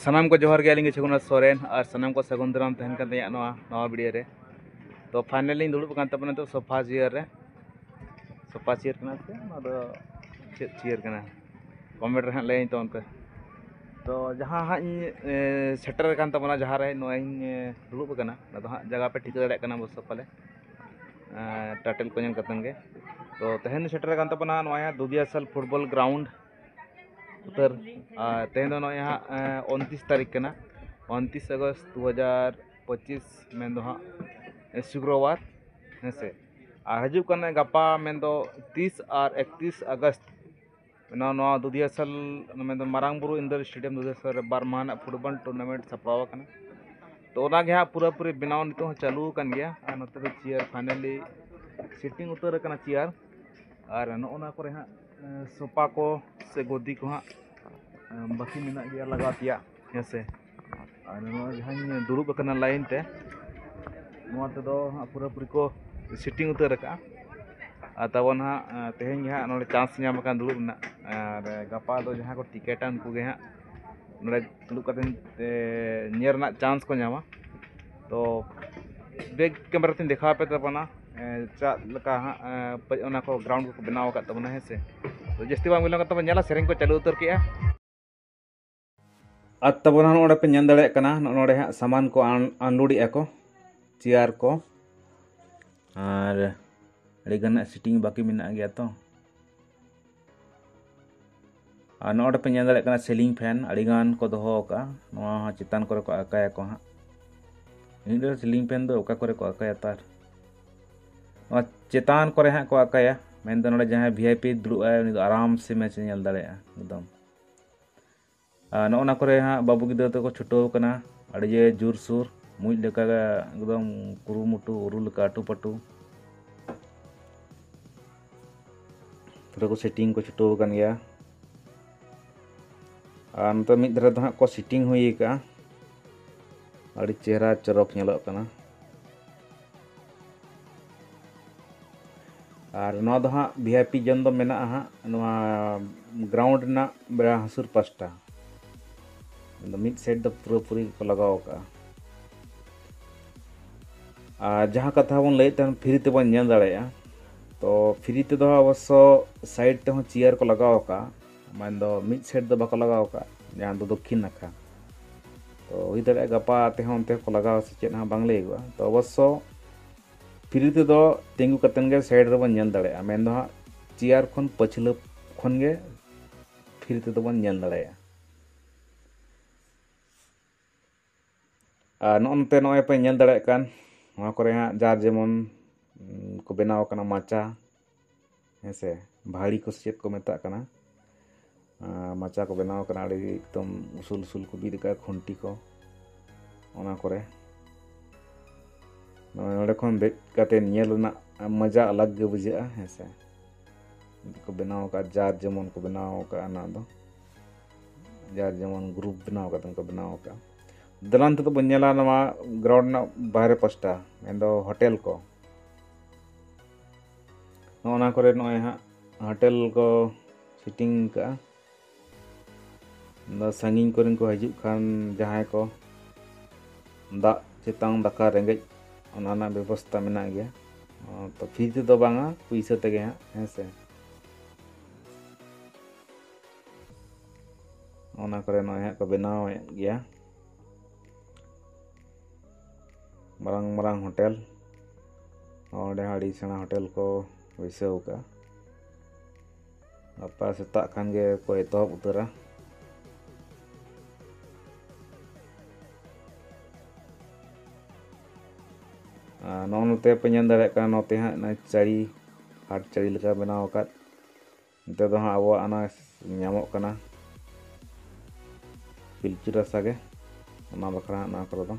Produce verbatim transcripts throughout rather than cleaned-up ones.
ᱥᱟᱱᱟᱢ ᱠᱚ ᱡᱚᱦᱟᱨ ᱜᱮ, ᱟᱹᱞᱤᱧ ᱜᱮ ᱪᱷᱚᱜᱩᱱᱟᱛᱷ ᱥᱚᱨᱮᱱ, ᱟᱨ ᱥᱟᱱᱟᱢ ᱠᱚ ᱥᱟᱹᱜᱩᱱ ᱫᱟᱨᱟᱢ ᱛᱟᱦᱮᱱ ᱠᱟᱱ ᱛᱤᱧᱟᱹ ᱱᱚᱣᱟ ᱱᱟᱣᱟ ᱵᱷᱤᱰᱤᱭᱳ ᱨᱮ᱾ ᱛᱚ ᱯᱷᱟᱭᱱᱟᱞᱤ ᱞᱤᱧ ᱫᱩᱲᱩᱵ ᱟᱠᱟᱱ ᱛᱟᱵᱚᱱᱟ ᱱᱤᱛᱚᱜ ᱥᱳᱯᱷᱟ ᱪᱮᱭᱟᱨ ᱨᱮ᱾ ᱥᱳᱯᱷᱟ ᱪᱮᱭᱟᱨ ᱠᱟᱱᱟ ᱥᱮ ᱱᱚᱣᱟ ᱫᱚ ᱪᱮᱫ ᱪᱮᱭᱟᱨ ᱠᱟᱱᱟ? ᱠᱚᱢᱮᱱᱴ ᱨᱮ ᱦᱟᱸᱜ ᱞᱟᱹᱭᱟᱹᱧ ᱛᱟᱵᱚᱱ ᱯᱮ᱾ ᱛᱚ ᱡᱟᱦᱟᱸ ᱦᱟᱸᱜ ᱤᱧ ᱮ, ᱥᱮᱴᱮᱨ ᱟᱠᱟᱱ ᱛᱟᱵᱚᱱᱟ, ᱡᱟᱦᱟᱸ ᱨᱮ ᱱᱚᱜᱼᱚᱭ ᱤᱧ ᱮ, ᱫᱩᱲᱩᱵ ᱟᱠᱟᱱᱟ, ᱚᱱᱟ ᱫᱚ ᱦᱟᱸᱜ ᱡᱟᱭᱜᱟ ᱯᱮ ᱴᱷᱤᱠᱟᱹ ᱫᱟᱲᱮᱭᱟᱜ ᱠᱟᱱᱟ ᱚᱵᱚᱥᱥᱳ ᱯᱟᱞᱮ, ᱮ, ᱴᱟᱭᱴᱮᱞ ᱠᱚ ᱧᱮᱞ ᱠᱟᱛᱮᱫ ᱜᱮ᱾ ᱛᱚ ᱛᱮᱦᱮᱧ ᱥᱮᱴᱮᱨ ᱟᱠᱟᱱ ᱛᱟᱵᱚᱱᱟ ᱱᱚᱜᱼᱚᱭ ᱦᱟᱸᱜ ᱫᱩᱫᱤᱭᱟᱥᱟᱞ ᱯᱷᱩᱴᱵᱚᱞ ᱜᱨᱟᱣᱩᱱᱰ ᱩᱛᱟᱹᱨ᱾ ᱟᱨ ᱛᱮᱦᱮᱧ ᱫᱚ ᱱᱚᱜᱼᱚᱭ ᱦᱟᱸᱜ ᱮ, ᱩᱱᱛᱤᱥ ᱛᱟᱹᱨᱤᱠᱷ ᱠᱟᱱᱟ, ᱩᱱᱛᱤᱥ ᱟᱜᱚᱥᱴ ᱫᱩ ᱦᱟᱡᱟᱨ ᱯᱚᱸᱪᱤᱥ, ᱢᱮᱱᱫᱚ ᱦᱟᱸᱜ ᱮ, ᱥᱩᱠᱨᱚᱵᱟᱨ, ᱦᱮᱸ ᱥᱮ᱾ ᱟᱨ ᱦᱤᱡᱩᱜ ᱠᱟᱱᱟ ᱜᱟᱯᱟ, ᱢᱮᱱᱫᱚ ᱛᱤᱥ ᱟᱨ ᱮᱠᱛᱤᱥ ᱟᱜᱚᱥᱴ, ᱱᱚᱣᱟ, ᱱᱚᱣᱟ ᱫᱩᱫᱤᱭᱟᱥᱟᱞ, ᱢᱮᱱᱫᱚ ᱢᱟᱨᱟᱝ ᱵᱩᱨᱩ ᱤᱱᱰᱳᱨ ᱥᱴᱮᱰᱤᱭᱟᱢ ᱫᱩᱫᱤᱭᱟᱥᱟᱞ ᱨᱮ ᱵᱟᱨ ᱢᱟᱦᱟ ᱨᱮᱱᱟᱜ ᱯᱷᱩᱴᱵᱚᱞ ᱴᱩᱨᱱᱟᱢᱮᱱᱴ ᱥᱟᱯᱲᱟᱣ ᱟᱠᱟᱱᱟ᱾ ᱛᱚ ᱚᱱᱟ ᱜᱮ ᱦᱟᱸᱜ ᱯᱩᱨᱟᱹᱯᱩᱨᱤ ᱵᱮᱱᱟᱣ ᱱᱤᱛᱚᱜ ᱦᱚᱸ ᱪᱟᱹᱞᱩ ᱟᱠᱟᱱ ᱜᱮᱭᱟ᱾ ᱟᱨ ᱱᱚᱛᱮ ᱫᱚ ᱪᱮᱭᱟᱨ ᱯᱷᱟᱭᱱᱟᱞᱤ ᱥᱤᱴᱤᱝ ᱩᱛᱟᱹᱨ ᱟᱠᱟᱱᱟ ᱪᱮᱭᱟᱨ᱾ ᱟᱨ ᱱᱚᱜᱼᱚ ᱱᱚᱣᱟ ᱠᱚᱨᱮ ᱦᱟᱸᱜ ᱮ, ᱥᱳᱯᱟ ᱠᱚ ᱥᱮ ᱜᱚᱫᱤ ᱠᱚ ᱦᱟᱸᱜ ᱮ, ᱵᱟᱹᱠᱤ ᱢᱮᱱᱟᱜ ᱜᱮᱭᱟ ᱞᱟᱜᱟᱣ ᱛᱮᱭᱟᱜ, ᱦᱮᱸ ᱥᱮ᱾ ᱟᱨ ᱱᱚᱣᱟ ᱡᱟᱦᱟᱸᱧ ᱫᱩᱲᱩᱵ ᱟᱠᱟᱱᱟ ᱞᱟᱭᱤᱱ ᱛᱮ, ᱱᱚᱣᱟ ᱛᱮᱫᱚ ᱦᱟᱸᱜ ᱯᱩᱨᱟᱹᱯᱩᱨᱤ ᱠᱚ ᱥᱤᱴᱤᱝ ᱩᱛᱟᱹᱨ ᱟᱠᱟᱜᱼᱟ᱾ ᱟᱨ ᱛᱟᱵᱚᱱ ᱦᱟᱸᱜ ᱮ, ᱛᱮᱦᱮᱧ ᱜᱮ ᱦᱟᱸᱜ ᱱᱚᱰᱮ ᱪᱟᱱᱥ ᱧᱟᱢ ᱟᱠᱟᱱ ᱫᱩᱲᱩᱵ ᱨᱮᱱᱟᱜ᱾ ᱟᱨ ᱜᱟᱯᱟ ᱫᱚ ᱡᱟᱦᱟᱸ ᱠᱚ ᱴᱤᱠᱮᱴᱟ, ᱩᱱᱠᱩ ᱜᱮ ᱦᱟᱸᱜ ᱱᱚᱰᱮ ᱫᱩᱲᱩᱵ ᱠᱟᱛᱮ ᱮ, ᱧᱮᱞ ᱨᱮᱱᱟᱜ ᱪᱟᱱᱥ ᱠᱚ ᱧᱟᱢᱟ᱾ ᱛᱚ ᱵᱮᱠ ᱠᱮᱢᱮᱨᱟ ᱛᱤᱧ ᱫᱮᱠᱷᱟᱣ ᱟᱯᱮ ᱛᱟᱵᱚᱱᱟ ᱮ, ᱪᱮᱫ ᱞᱮᱠᱟ ᱦᱟᱸᱜ ᱮ, ᱯᱟᱹ-, ᱚᱱᱟ ᱠᱚ ᱜᱨᱟᱣᱩᱱᱰ ᱠᱚᱠᱚ ᱵᱮᱱᱟᱣ ᱟᱠᱟᱫ ᱛᱟᱵᱚᱱᱟ, ᱦᱮᱸ ᱥᱮ᱾ ᱛᱚ ᱡᱟᱹᱥᱛᱤ ᱵᱟᱝ ᱵᱤᱞᱚᱢ ᱠᱟᱛᱮ ᱵᱚᱱ ᱧᱮᱞᱟ, ᱥᱮᱨᱮᱧ ᱠᱚ ᱪᱟᱹᱞᱩ ᱩᱛᱟᱹᱨ ᱠᱮᱜᱼᱟ᱾ ᱟᱨ ᱛᱟᱵᱚᱱ ᱱᱚᱜᱼᱚ ᱱᱚᱰᱮ ᱯᱮ ᱧᱮᱞ ᱫᱟᱲᱮᱭᱟᱜ ᱠᱟᱱᱟ, ᱱᱚᱜᱼᱚ ᱱᱚᱰᱮ ᱦᱟᱸᱜ ᱥᱟᱢᱟᱱ ᱠᱚ ᱟᱱ-, ᱟᱱᱞᱳᱰᱮᱜᱼᱟ ᱠᱚ, ᱪᱮᱭᱟᱨ ᱠᱚ, ᱟᱨ ᱟᱹᱰᱤ ᱜᱟᱱ ᱦᱟᱸᱜ ᱥᱤᱴᱤᱝ ᱵᱟᱹᱠᱤ ᱢᱮᱱᱟᱜ ᱜᱮᱭᱟ ᱛᱚ᱾ ᱟᱨ ᱱᱚᱜᱼᱚ ᱱᱚᱰᱮ ᱯᱮ ᱧᱮᱞ ᱫᱟᱲᱮᱭᱟᱜ ᱠᱟᱱᱟ ᱥᱤᱞᱤᱝ ᱯᱷᱮᱱ ᱟᱹᱰᱤ ᱜᱟᱱ ᱠᱚ ᱫᱚᱦᱚ ᱟᱠᱟᱫᱼᱟ, ᱱᱚᱣᱟ ᱦᱚᱸ ᱪᱮᱛᱟᱱ ᱠᱚᱨᱮ ᱠᱚ ᱟᱠᱟᱭᱟᱠᱚ ᱦᱟᱸᱜ᱾ ᱢᱤᱫ ᱥᱤᱞᱤᱝ ᱯᱷᱮᱱ ᱫᱚ ᱚᱠᱟ ᱠᱚᱨᱮ ᱠᱚ ᱟᱠᱟᱭᱟ ᱛᱟᱨ? ᱱᱚᱣᱟ ᱪᱮᱛᱟᱱ ᱠᱚᱨᱮ ᱦᱟᱸᱜ ᱠᱚ ᱟᱠᱟᱭᱟ, ᱢᱮᱱᱫᱚ ᱱᱚᱰᱮ ᱡᱟᱦᱟᱸᱭ ᱵᱷᱤ ᱟᱭ ᱯᱤ ᱫᱩᱲᱩᱵ ᱟᱭ, ᱩᱱᱤ ᱫᱚ ᱟᱨᱟᱢ ᱥᱮ ᱢᱮᱪ ᱮ ᱧᱮᱞ ᱫᱟᱲᱮᱭᱟᱜᱼᱟ ᱮᱠᱫᱚᱢ᱾ ᱟᱨ ᱱᱚᱜᱼᱚ ᱱᱟ ᱠᱚᱨᱮ ᱦᱟᱸᱜ ᱵᱟᱹᱵᱩ ᱜᱤᱫᱽᱨᱟᱹ ᱛᱟᱠᱚ ᱪᱷᱩᱴᱟᱹᱣ ᱠᱟᱱᱟ, ᱟᱹᱰᱤ ᱡᱮ ᱡᱳᱨᱥᱳᱨ, ᱢᱩᱡ ᱞᱮᱠᱟ ᱜᱮ ᱮᱠᱫᱚᱢ ᱠᱩᱨᱩᱢᱩᱴᱩ, ᱩᱨᱩ ᱞᱮᱠᱟ ᱟᱹᱴᱩ ᱯᱟᱹᱴᱩ᱾ ᱯᱩᱨᱟᱹ ᱠᱚ ᱥᱮᱴᱤᱝ ᱠᱚ ᱪᱷᱩᱴᱟᱹᱣ ᱟᱠᱟᱱ ᱜᱮᱭᱟ᱾ ᱟᱨ ᱱᱚᱛᱮ ᱢᱤᱫ ᱫᱷᱟᱨᱮ ᱫᱚ ᱦᱟᱸᱜ ᱠᱚ ᱥᱮᱴᱤᱝ ᱦᱩᱭ ᱟᱠᱟᱜᱼᱟ, ᱟᱹᱰᱤ ᱪᱮᱦᱨᱟ ᱪᱚᱨᱚᱠ ᱧᱮᱞᱚᱜ ᱠᱟᱱᱟ᱾ ᱟᱨ ᱱᱚᱣᱟ ᱫᱚ ᱦᱟᱸᱜ ᱵᱷᱤ ᱟᱭ ᱯᱤ ᱡᱳᱱ ᱫᱚ ᱢᱮᱱᱟᱜᱼᱟ ᱦᱟᱸᱜ ᱱᱚᱣᱟ ᱜᱨᱟᱣᱩᱱᱰ ᱨᱮᱱᱟᱜ ᱵᱮᱲᱟ ᱦᱟᱹᱥᱩᱨ ᱯᱟᱥᱴᱟ᱾ ᱢᱤᱫ ᱥᱟᱭᱤᱰ ᱫᱚ ᱯᱩᱨᱟᱹᱯᱩᱨᱤ ᱠᱚ ᱞᱟᱜᱟᱣ ᱟᱠᱟᱫᱼᱟ᱾ ᱟᱨ ᱡᱟᱦᱟᱸ ᱠᱟᱛᱷᱟ ᱵᱚᱱ ᱞᱟᱹᱭᱮᱫ ᱛᱟᱦᱮᱱ, ᱯᱷᱨᱤ ᱛᱮᱵᱚᱱ ᱧᱮᱞ ᱫᱟᱲᱮᱭᱟᱜᱼᱟ, ᱛᱚ ᱯᱷᱨᱤ ᱛᱮᱫᱚ ᱚᱵᱚᱥᱥᱚ ᱥᱟᱭᱤᱰ ᱛᱮᱦᱚᱸ ᱪᱮᱭᱟᱨ ᱠᱚ ᱞᱟᱜᱟᱣ ᱟᱠᱟᱫᱼᱟ, ᱢᱮᱱᱫᱚ ᱢᱤᱫ ᱥᱟᱭᱤᱰ ᱫᱚ ᱵᱟᱠᱚ ᱞᱟᱜᱟᱣ ᱟᱠᱟᱫᱼᱟ, ᱡᱟᱦᱟᱸ ᱫᱚ ᱫᱚᱠᱠᱷᱤᱱ ᱱᱟᱠᱷᱟ᱾ ᱛᱚ ᱦᱩᱭ ᱫᱟᱲᱮᱭᱟᱜᱼᱟ ᱜᱟᱯᱟ ᱛᱮᱦᱚᱸ ᱚᱱᱛᱮ ᱠᱚ ᱞᱟᱜᱟᱣᱟ ᱥᱮ ᱪᱮᱫ, ᱦᱟᱸᱜ ᱵᱟᱝ ᱞᱟᱹᱭᱟᱹᱜᱚᱜᱼᱟ᱾ ᱛᱚ ᱚᱵᱚᱥᱥᱚ ᱯᱷᱨᱤ ᱛᱮᱫᱚ ᱛᱤᱸᱜᱩ ᱠᱟᱛᱮᱱ ᱜᱮ ᱥᱟᱭᱤᱰ ᱨᱮᱵᱚᱱ ᱧᱮᱞ ᱫᱟᱲᱮᱭᱟᱜᱼᱟ, ᱢᱮᱱᱫᱚ ᱦᱟᱸᱜ ᱪᱮᱭᱟᱨ ᱠᱷᱚᱱ ᱯᱟᱹᱪᱷᱞᱟᱹ ᱠᱷᱚᱱ ᱜᱮ ᱯᱷᱨᱤ ᱛᱮᱫᱚ ᱵᱚᱱ ᱧᱮᱞ ᱫᱟᱲᱮᱭᱟᱜᱼᱟ᱾ ᱟᱨ ᱱᱚᱜᱼᱚ ᱱᱚᱛᱮ ᱱᱚᱜᱼᱚᱭ ᱯᱮ ᱧᱮᱞ ᱫᱟᱲᱮᱭᱟᱜ ᱠᱟᱱ, ᱱᱚᱣᱟ ᱠᱚᱨᱮ ᱦᱟᱸᱜ ᱡᱟᱨ ᱡᱮᱢᱚᱱ, ᱩᱸ, ᱠᱚ ᱵᱮᱱᱟᱣ ᱟᱠᱟᱱᱟ ᱢᱟᱪᱟ, ᱦᱮᱸ ᱥᱮ, ᱵᱷᱟᱹᱲᱤ ᱠᱚ ᱥᱮ ᱪᱮᱫ ᱠᱚ ᱢᱮᱛᱟᱜ ᱠᱟᱱᱟ᱾ ᱟᱨ ᱢᱟᱪᱟ ᱠᱚ ᱵᱮᱱᱟᱣ ᱟᱠᱟᱱᱟ, ᱟᱹᱰᱤ ᱮᱠᱫᱚᱢ ᱩᱥᱩᱞ ᱩᱥᱩᱞ ᱠᱚ ᱵᱤᱫ ᱟᱠᱟᱫᱼᱟ ᱠᱷᱩᱱᱴᱤ ᱠᱚ᱾ ᱚᱱᱟ ᱠᱚᱨᱮ ᱱᱚᱜᱼᱚᱭ ᱱᱚᱸᱰᱮ ᱠᱷᱚᱱ ᱫᱮᱡ ᱠᱟᱛᱮ ᱧᱮᱞ ᱨᱮᱱᱟᱜ ᱢᱚᱡᱟ ᱟᱞᱟᱜᱽ ᱜᱮ ᱵᱩᱡᱷᱟᱹᱜᱼᱟ, ᱦᱮᱸ ᱥᱮ᱾ ᱠᱚ ᱵᱮᱱᱟᱣ ᱟᱠᱟᱫᱼᱟ, ᱡᱟᱨ ᱡᱮᱢᱚᱱ ᱠᱚ ᱵᱮᱱᱟᱣ ᱟᱠᱟᱫᱼᱟ, ᱚᱱᱟ ᱫᱚ ᱡᱟᱨ ᱡᱮᱢᱚᱱ ᱜᱨᱩᱯ ᱵᱮᱱᱟᱣ ᱠᱟᱛᱮ ᱠᱚ ᱵᱮᱱᱟᱣ ᱟᱠᱟᱫᱼᱟ᱾ ᱫᱮᱞᱟ ᱱᱤᱛᱚᱜ ᱫᱚᱵᱚᱱ ᱧᱮᱞᱟ ᱱᱚᱣᱟ ᱜᱨᱟᱣᱩᱱᱰ ᱨᱮᱱᱟᱜ ᱵᱟᱦᱨᱮ ᱯᱟᱥᱴᱟ, ᱢᱮᱱᱫᱚ ᱦᱳᱴᱮᱞ ᱠᱚ᱾ ᱱᱚᱜᱼᱚ ᱱᱟ ᱠᱚᱨᱮ ᱱᱚᱜᱼᱚᱭ ᱦᱟᱸᱜ ᱦᱳᱴᱮᱞ ᱠᱚ ᱥᱤᱴᱤᱝ ᱟᱠᱟᱫᱼᱟ᱾ ᱟᱫᱚ ᱥᱟᱺᱜᱤᱧ ᱠᱚᱨᱮᱱ ᱠᱚ ᱦᱤᱡᱩᱜ ᱠᱷᱟᱱ ᱡᱟᱦᱟᱸᱭ ᱠᱚ, ᱫᱟᱜ ᱪᱮᱛᱟᱱ ᱫᱟᱠᱟ ᱨᱮᱸᱜᱮᱡ, ᱚᱱᱟ ᱨᱮᱱᱟᱜ ᱵᱮᱵᱚᱥᱛᱟ ᱢᱮᱱᱟᱜ ᱜᱮᱭᱟ᱾ ᱚ, ᱛᱚ ᱯᱷᱨᱤ ᱛᱮᱫᱚ ᱵᱟᱝᱟ, ᱯᱩᱭᱥᱟᱹ ᱛᱮᱜᱮ ᱦᱟᱸᱜ, ᱦᱮᱸ ᱥᱮ᱾ ᱚᱱᱟ ᱠᱚᱨᱮ ᱱᱚᱜᱼᱚᱭ ᱦᱟᱸᱜ ᱠᱚ ᱵᱮᱱᱟᱣᱮᱫ ᱜᱮᱭᱟ ᱢᱟᱨᱟᱝ ᱢᱟᱨᱟᱝ ᱦᱳᱴᱮᱞ᱾ ᱚᱸᱰᱮ ᱦᱚᱸ ᱟᱹᱰᱤ ᱥᱮᱬᱟ ᱦᱳᱴᱮᱞ ᱠᱚ ᱵᱟᱹᱭᱥᱟᱹᱣ ᱟᱠᱟᱫᱼᱟ᱾ ᱜᱟᱯᱟ ᱥᱮᱛᱟᱜ ᱠᱷᱟᱱ ᱜᱮ ᱠᱚ ᱮᱛᱚᱦᱚᱵ ᱩᱛᱟᱹᱨᱟ᱾ ᱟᱨ ᱱᱚᱜᱼᱚ ᱱᱚᱛᱮ ᱯᱮ ᱧᱮᱞ ᱫᱟᱲᱮᱭᱟᱜ ᱠᱟᱱᱟ, ᱱᱚᱛᱮ ᱦᱟᱸᱜ ᱚᱱᱟ ᱪᱟᱹᱲᱤ, ᱦᱟᱴ ᱪᱟᱹᱲᱤ ᱞᱮᱠᱟ ᱵᱮᱱᱟᱣ ᱟᱠᱟᱫ᱾ ᱱᱚᱛᱮ ᱫᱚ ᱦᱟᱸᱜ ᱟᱵᱚᱣᱟᱜ ᱚᱱᱟ ᱧᱟᱢᱚᱜ ᱠᱟᱱᱟ ᱯᱤᱞᱪᱩ ᱨᱟᱥᱟ ᱜᱮ, ᱚᱱᱟ ᱵᱟᱠᱷᱨᱟ ᱦᱟᱸᱜ ᱱᱚᱣᱟ ᱠᱚᱨᱮ ᱫᱚ᱾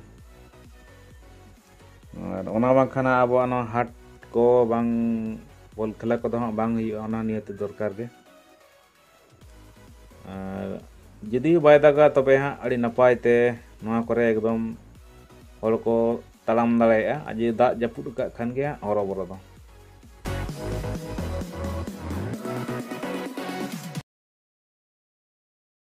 ᱟᱨ ᱚᱱᱟ ᱵᱟᱝᱠᱷᱟᱱ ᱟᱵᱚᱣᱟᱜ ᱱᱚᱣᱟ ᱦᱟᱴ ᱠᱚ ᱵᱟᱝ, ᱵᱚᱞ ᱠᱷᱮᱞᱟ ᱠᱚᱫᱚ ᱦᱟᱸᱜ ᱵᱟᱝ ᱦᱩᱭᱩᱜᱼᱟ, ᱚᱱᱟ ᱱᱤᱭᱟᱹᱛᱮ ᱫᱚᱨᱠᱟᱨ ᱜᱮ᱾ ᱟᱨ ᱡᱩᱫᱤ ᱵᱟᱭ ᱫᱟᱜᱟ, ᱛᱚᱵᱮ ᱦᱟᱸᱜ ᱟᱹᱰᱤ ᱱᱟᱯᱟᱭ ᱛᱮ ᱱᱚᱣᱟ ᱠᱚᱨᱮ ᱮᱠᱫᱚᱢ ᱦᱚᱲ ᱠᱚ ᱛᱟᱲᱟᱢ ᱫᱟᱲᱮᱭᱟᱜᱼᱟ᱾ ᱟᱨ ᱡᱩᱫᱤ ᱫᱟᱜ ᱡᱟᱹᱯᱩᱫ ᱟᱠᱟᱫ ᱠᱷᱟᱱ ᱜᱮ ᱦᱟᱸᱜ ᱦᱚᱨᱚᱵᱚᱨᱚ ᱫᱚ᱾